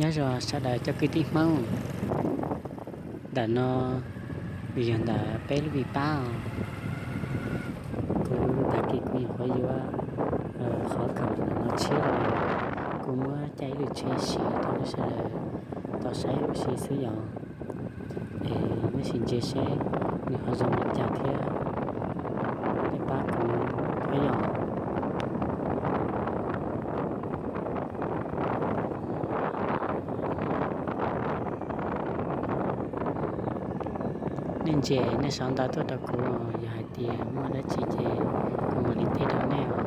Nyob zoo sawv daws cov kwv tij Hmoob, ntawm no yog ntawm peb lub vij pab os. Kuv tag kis kuv nyuam qhuav yuav qhov khoom no tshiab los, kuv muab caij ib lub tsheb siv rau nej sawv daws tau saib ua si xwb yom. Es nej sim ntsia seb nws ho zoo li cas thiab, nej pab kuv thiab yom. Nej ntsia, nej sau ntawv tuaj rau kuv, yog hais tias muaj dab tsi ces kuv mam li teb rau nej os.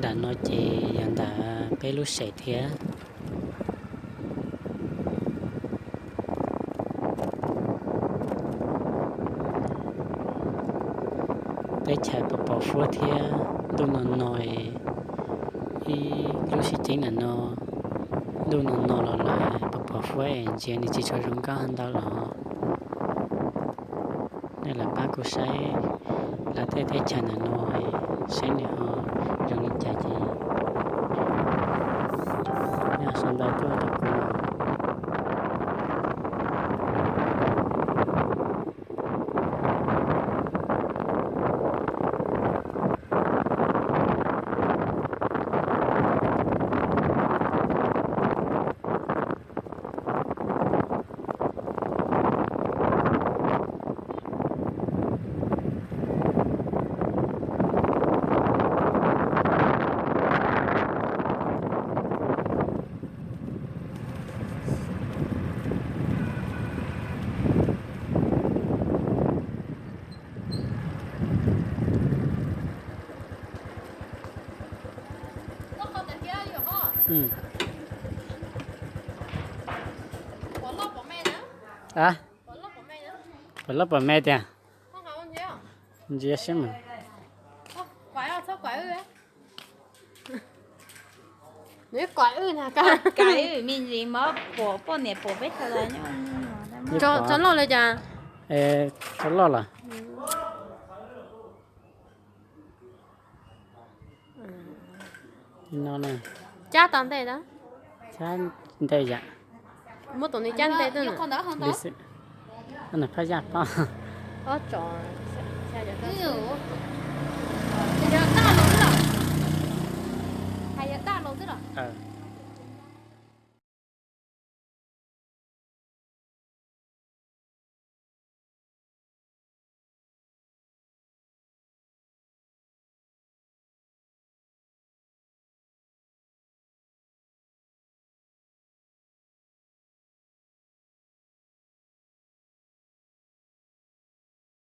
Nram no ces yog ntawm peb lub sem thiab. Teb chaws pos pos huab thiab ntuj no no, ib lub sib ceeb nram no, ntuj no no los lawm pos pos huab es ntsia nws tsis tshua zoo nkauj ntau los. Nej los pab kuv saib lawv tej teb chaws ntawm no, saib nws ho zoo li cas ces nej sau ntawv tuaj rau kuv. Puas loj puas me tiag? Ntsia seb mas. Tso loj li cas? Tso loj los. No, cab tau ntej, cab ntej yam. Muab tus ni cab ntej xwb. Phab yaj pob. Hais yog daj los xwb los?